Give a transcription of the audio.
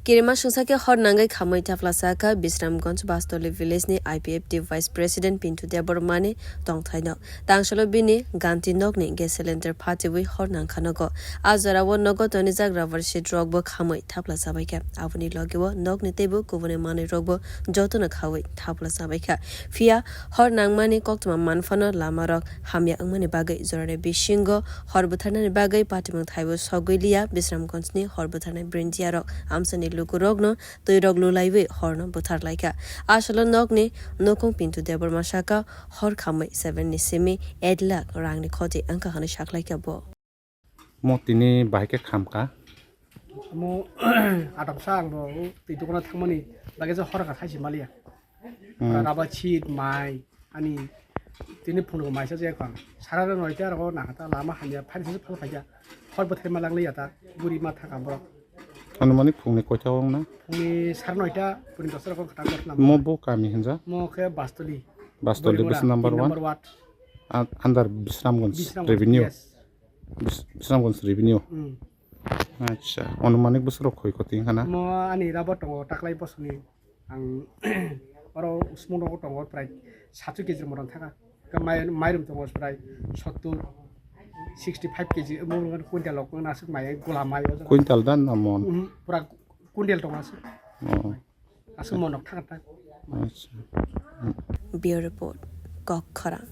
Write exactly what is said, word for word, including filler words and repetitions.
Kirima sungsa khe hor nangwi khamwi thaplasa kha Bisramganj Bastoli village ni I P F T vice president Pintu Debbarma ni tongthai no. Tangsalo bini ganti nok ni gas cylinder phatiwi hor nangkha nogo. A jora o nogo tonijak rubber sheet rok bo khamwi thaplasa bai kha. Aboni logi o nok ni teibo kubuni manwi rok bo jotono khawi thaplasa bai kha. Phiya hor nangmani koktwma manphano lama rok hamya wngmani bagwi jorani bisingo hor bwtharnani bagwi patimung thaibo sogwi liya Bisramganj ni hor bwtharnai brindia rok amsani lukurokno twi rok lulaiwi horno bwthar laikha. Asalo nokni nokong Pintu Debbarma saka hor khamwi seven ni simi eight lakh rangni khoti wngkha hwnwi saklaikha bo. Mo tini bahai khe khamkha. Mo atamsa ang bo twi dukano thangmani bagwi je hor kha khaisi maliya. Hmm. Raba chit mai ani tini phunuk mai sa je kon. Sara noita aro nakha ta lama hamya phani sa phal phaikha. Hor bwthai ma lang liya ta guri ma thangkha borok. Anumanik phungni koita wng na? Phungni sara noita puni dosa rok kha ta gotna. Mo bo kami hinja? Mo khe Bastoli. Bastoli Borimura, bus number tin one? Number ward. A-, under Bisramganj Bisramganj, revenue? Yes. Bis-, Bisramganj revenue? Hmm. Acha, anumanik bwswk rok khoi koti wngkha na? Mo ani raba tongo taklai bosoni. Ang oro usmung rogo tongo prai satsho kg moron thaka. Ka mai-, mairum tongo prai sottur, sixty five kg, mo quintal rok wngna aswk mai, gola mai o jaga. Quintal dan na mon? Mhm, pura quintal tongo aswk. Oh. Aswk monok thaka ta. Acha. Bureau Report, Kok Khorang.